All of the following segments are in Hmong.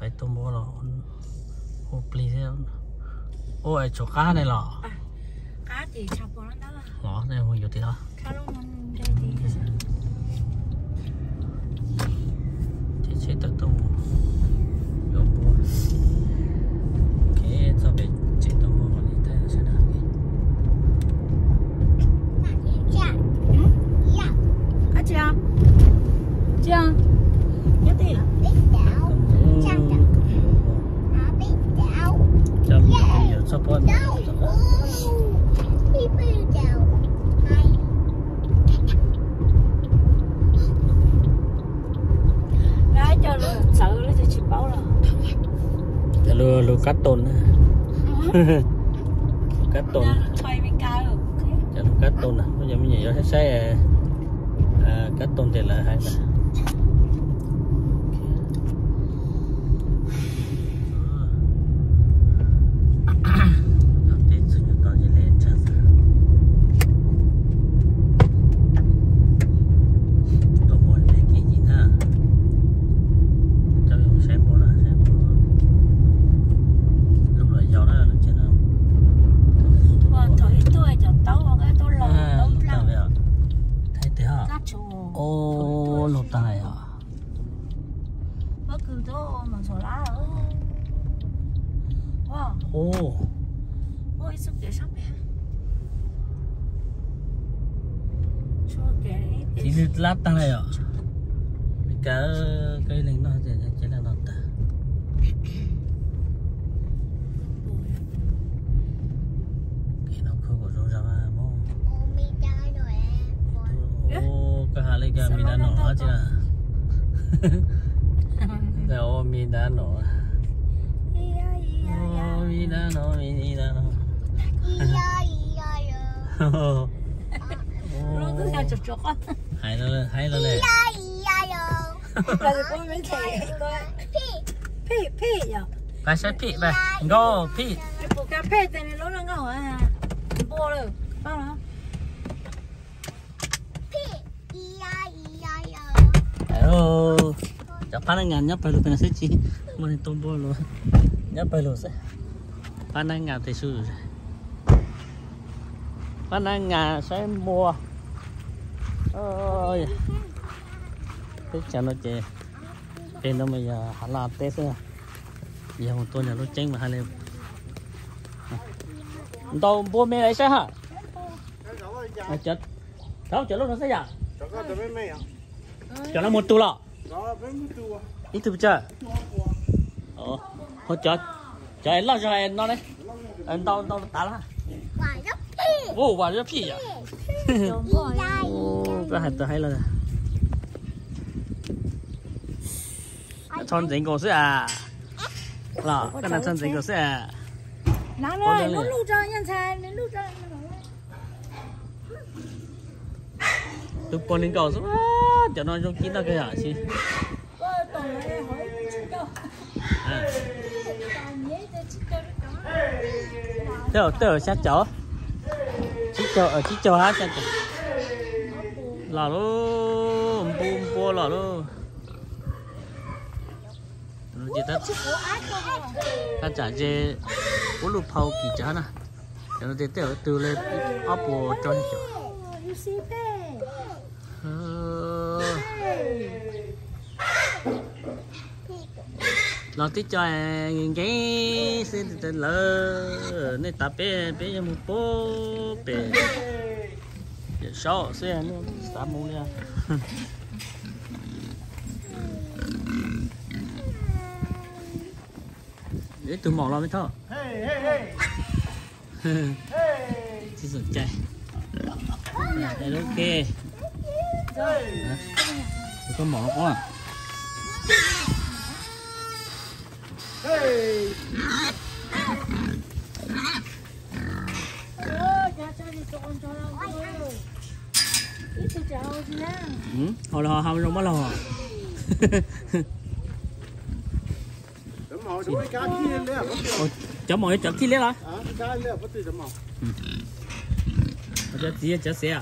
Tuaj npua los ua plig thiab. Ua tshuav qab ne los? Los ne hu yuav tim no. Ces tsheb tawm tuaj mus yuav npua. Kev txog pem tsev tuaj npua mam li thaij sawv daws. Cov me nyuam txhob pom me nyuam. Cov lus kab toos na. Kab toos. Cov lus kab toos na, muaj cov me nyuam yuav saib saib kab toos ces lawv hais ntawd. Tej txwg nyuag tod ces le ntshai xwb. Tuaj npua me kev yim na. Coj mus saib npua na, saib npua. Lub los yau na, lub tsev no. Thaum ib tuaj cov taub, taub los, taub dlawb. Thaij tiag. Ub, luag tag os. Ub, txiv lwj lab tag lawm os. Li cas koj ib leeg noj ces cia li noj tag. Kev no khwv kuj zoo zog mas. Ub, koj hais li cas me dab no tsis na. Ua me dab no. Me dab no, me dab no. Hais los, hais los le. Pab saib phim, nkauj phim. Cov phab nab ngas nyob pawg lug pem no xwb tsis muaj neeg tuaj npua lawm, nyob pawg lug xwb. Phab nab ngas tes su, phab nab ngas saib npua. Teb chaws no ces pem no mas yog Hav Laj teb xwb, yog mus tua nram lub ceeb mas hais li. Ntaus npua me lawm saib ha. Cov loj no xwb yom? Cov no mus tug los? Ib tug pes tsawg? Cov loj zog no ne, ntau ntau tas lawm. Ua vas zab phij yom? Koj hais tau hais los. Txhob ntxeev nkaus xwb as. Los koj na txhob ntxeev nkaus xwb as. Tus pog li nkaus xwb, cov no zoo kib noj kawg yom tsis. Tej zaum xya caum, tsib caug, tsib caug hab xya caum. Los lauj, npu npua los lauj. Tab tsam ze ub luj phau kis tsav na. Cov no tej tej tug li ob puas rau caum. Los tib co nkees xwb lawm, nej tav peb, peb yuav mus pub pem Yawm Saub xwb, nej xav mus li. Ib tug maum los me thoj. Tsis txawm cai. Ok. Tus koj maum los quab. Hau los hau zoo mab laug. Cov maum cov khij liab los? Cov txiv cov xev.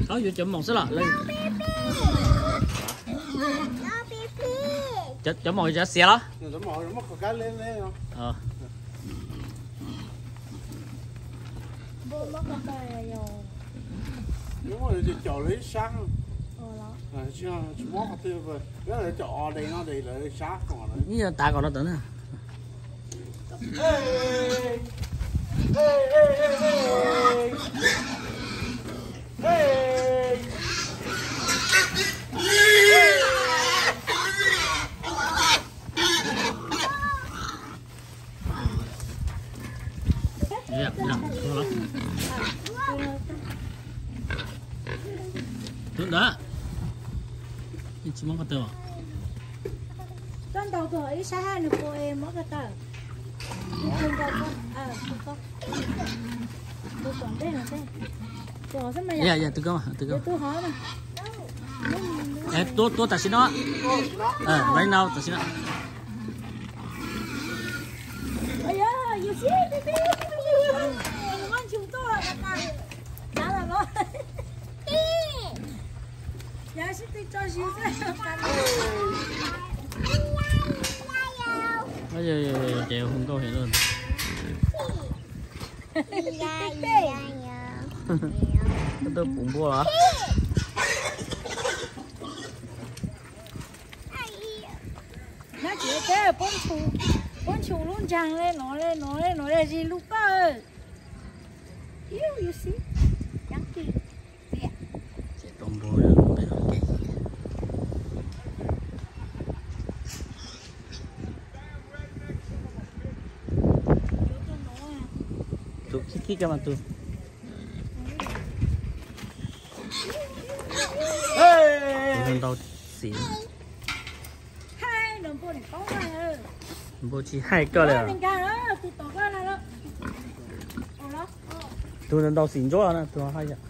Txhob yuav cov maum xwb los? Cov mom cov xiav los? Ib yog tav kom no tawm na. Tus ntawd tsis muab ko taw. Koj ntaus tus hauv ib sab hab nws puas es muab ko taw. Tus tom ntej no, tus hauv xwb mas yom. Tus hauv mas. Tua, tua tam sim no. Right now tam sim no. Ces hu nkauj heev lawm. Koj twb pum npua los? Nab tsis teb, puab ntshum lub ntsaag le no le no le no le zig lub koj. Iu, iu xib, cov kis txiam. Ces tau npua pem no ke. Tus khib khib koj mas tus. Tus ntau xim. Npua tsis haij koj li. Tus ntau xim ntsuab no na, tus haij yom.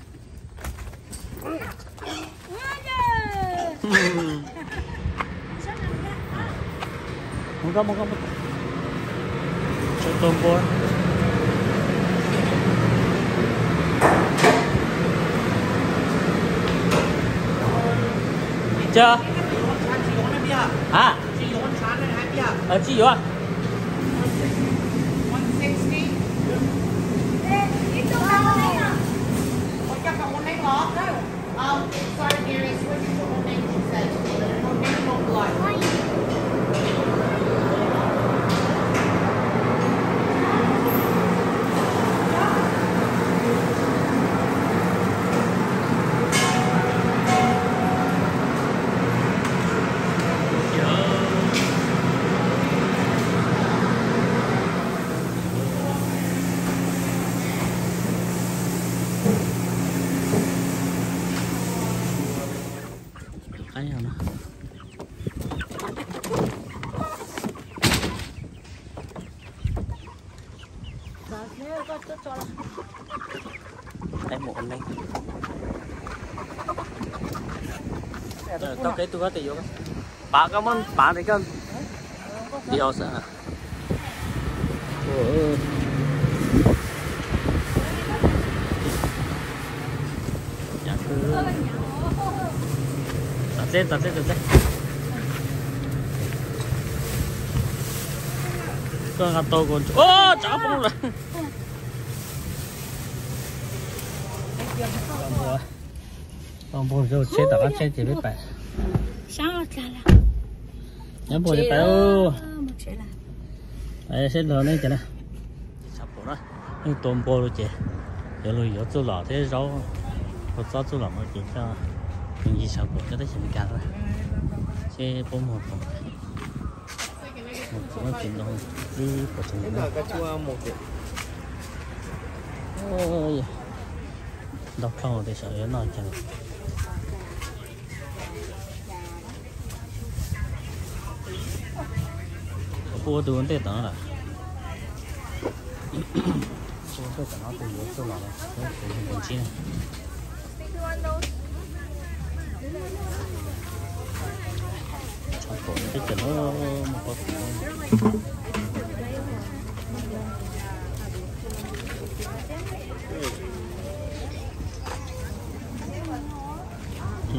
Mus koj, mus koj, mus koj. Tsis tau npua. Cia. Hab? Tsis yuav. Tau kev tug koj tes yuav, pav koj muab pav tes koj ntiav xwb. Txav txeb, txav txeb, txav txeb. Koj nqa tau ko, tsav poob lawm. Tau npua rau tsheb tom qab tsheb ces peb pais. Nyob npua ces pais. Pais seb los nej ces na. Yeej tua npua lawm ces yuav lug yuav txuj lom thiab zaub, ua txob txuj lom no ces coj mus ncig tshav puam coj teb chaws Amelikas lawm. Seb puab muag puas, muag puas tsis ntoo, ib puas tseem ntoo. Ntau plhooj tias sawv yuav noj cas. Puab ua tus ua ntej tom no lawm. Puab ua ntej tom no tus yuav txuj lom, tus ntsib na. Tshav puam teb chaws no mas pom.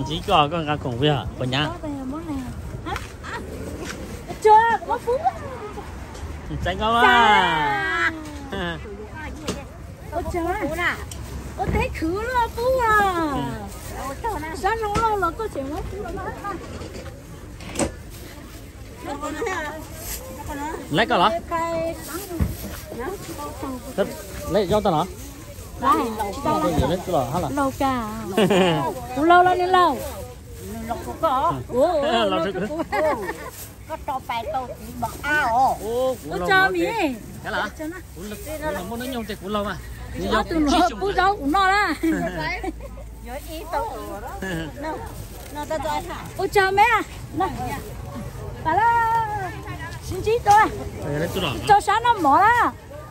Ntsib koj, koj nqa khoom peb puas nyab? Txais nkaus mas. Ua teb khwv luaj pub os. Sab zoo loj los koj tseem muab pub los. Lawv koj los? Lawv yog tau los? Laug ka. Kuv laug los nws laug. Ua tsaug mis. Kuv los muaj hnub nyoog ces kuv laug mas. Ob tug pub zaub kuv noj na. Ua tsaug me. Sib ntsib dua. Rau sab noj mov na.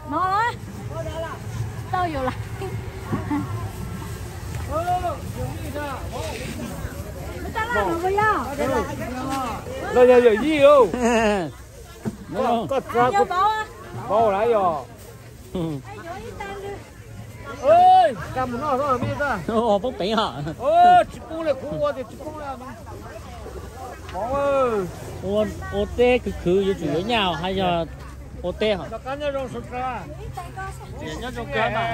No na. Tau yuav lawm. Los yog yawm yij os. Koj txog kuv vau lawm yog. Poob peev os. Tsis poob li kuv ua tias tsis poob li. Ua teb khwv khwv yuav tsum yuav nyaj hos yog ua teb hos. Nyob zoo kawg mas.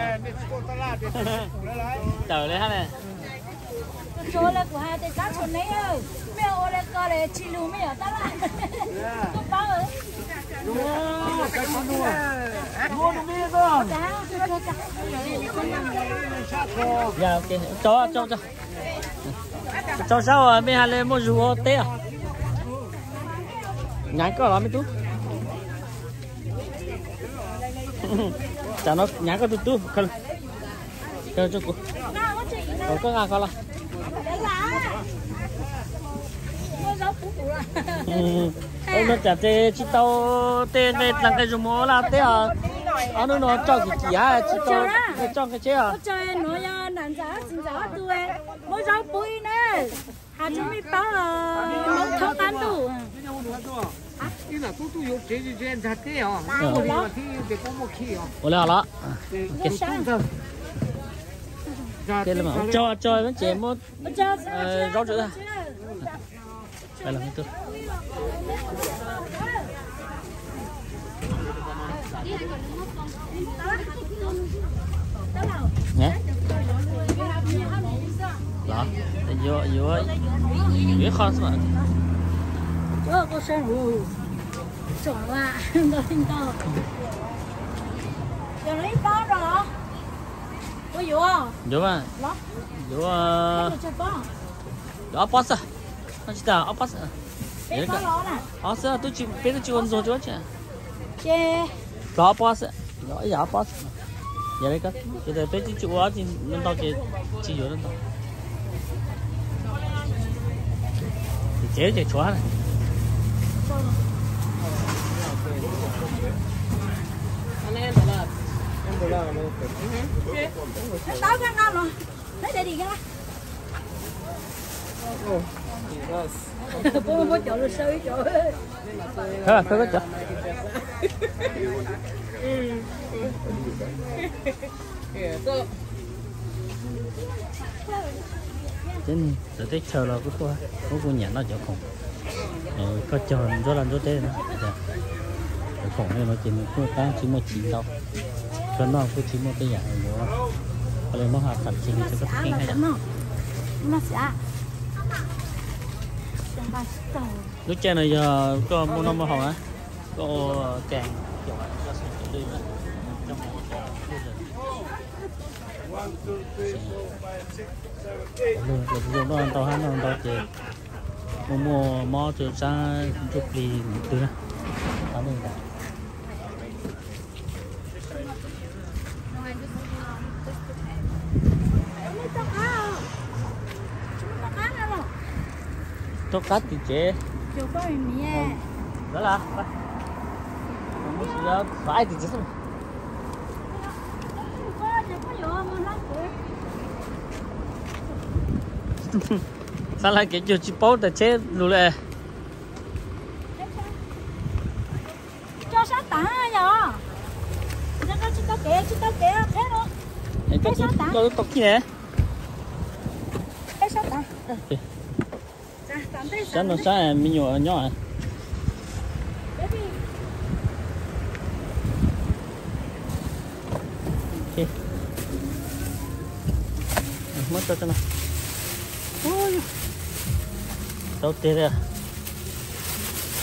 Tawm li hab ne. Tsuas li kuv hais tias kab tshua neb, mej ua li ko li tsis lug mej yuav tab laj. Koj paub. Tso saib mej hais li muaj zug ua teb os. Nyav koj los me tub. Tam no nyav koj tus tub. Koj nqa qhov los. Ua no tsam ces tsis tau tej nqe dlaag nqe zug mus ua laj teb os. Ob hnub no tso kim kim tsis tau, tso nqe tsheb os. Muab zaub pub ib na, has tsis mej paub, thoob qab ntuj. Ua li os los. Tso, tso ces muab zaub tso. Los, yuav, yuav ib qho xwb mas. Yuav mas, yuav, yuav ob pob xwb. Tsis tas ob pob xwb. Ob xwb, peb twb tsis ua ntxuag tsi. Tso ob pob xwb, ib yam ob pob xwb. Yog li ko, peb twb tsis ua ntau ces tsis yuav ntau. Tsev ces tshuav. Teb chaws los kuj tuaj, kuj kuj nyiam noj cov khoom. Koj cog ntsuab laj ntsuab teb na, cov khoom no ces nws kuj qab tsis muaj chiv ntau. Koj noj kuj tsis muaj tej yam yuav, li muab ha tam sim li rau koj tus kheej na yom. Lub caij no yog koj muaj noj muaj haus na, koj ua cas. Zoo noj ntau hab noj ntau ces muaj muaj mob rau sab ntsuj plig ntawd na. Rov qab tim tsev. Xav lawv kev cug tsis paub tas tsheb lug lawm. Tso sab taag yog. Tsis tau kev, tsis tau kev, qheb no. Koj lub tau kij ne. Sab no sab me nyuam nyob. Muab tso no. Tau tiag li.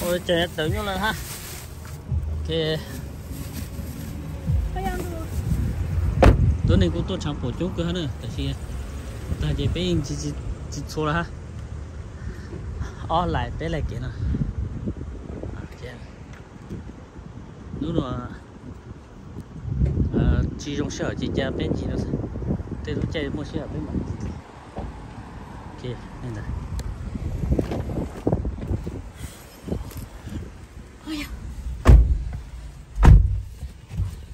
Ua li cas tawm nyuaj lawm hab. Ok. Tuab neeg kuj tuaj tshaav pum coob kawg hab na, tab sis tag ces peb yeej tsis txhua lawm hab. Ob laim peb laim kev no. Hnub no tsis zoo sij hawm ces ca peb ncig no xwb. Tej lub caij muaj sij hawm peb mam ncig.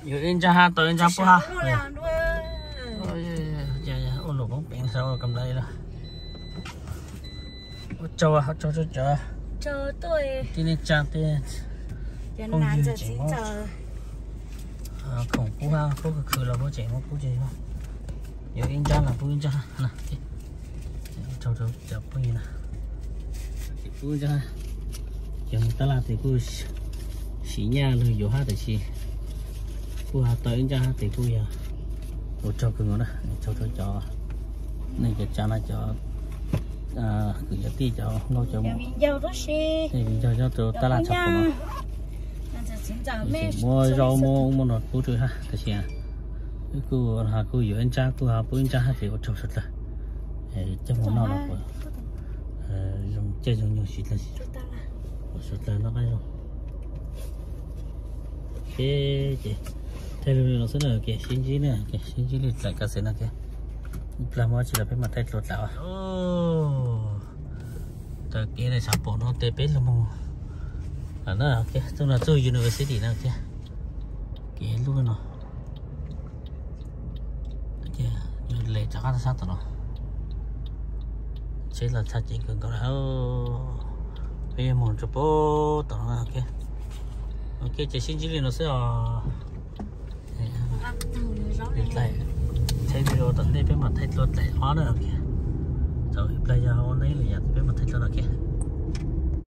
Yuav ib ntsab hab tau ib ntsab puab hab. Ua luam poob peev saud kam lawv lawm. Ua tsaug, ua tsaug rau cov tij neej tsaa tej phooj ywg tseem muab khoom pub hab, pub khwv khwv los muab tseem muab pub ces yuav ib ntsab los pub ib ntsab na. Ua tsaug rau cov phooj ywg na. Ces pub ib ntsab, cov mus tab laj tes kuj sim nyaj lug yuav hab, tab sis kuj ho tau ib ntsab hab tes kuj yog ua tsaug kawg nkaus na. Ua tsaug rau cov neej cov tsaa na, cov kwv cov tij, cov nkauj cov muam, viv ncaus nyob rau tab laj tshaav pum no. Muab zaub muab ub muab no pub rau hab, tab sis wb kuj ho kuj yuav ib ntsab, kuj ho pub ib ntsab hab ces ua tsaug suav dlawg. Coj mus noj los puas zoo caij zoo nyoog siv dlawg, suav dlawg noj qab zoo. Ces thaij lug li no xwb na, sib ntsib na, sib ntsib li dlaim kav xwm no. Ib plag muaj dab tsi los peb mam thaij dlua dlaim. Taw kev na, tshaav pum no tes peb lug moog lawm na. Txuj no txuj university na, kev lub no. Le rov qab sab tom no, tsheb los txhaj ceev kawg nkaus lawm. Peb yuav moog rua puag tom no. Ok, ces sib ntsib li no xwb os. Thaij video tom ntej peb mam thaij dlua dlaim ob na. Thaum ib plag yog ua neeb li yam peb mam thaij dlua no.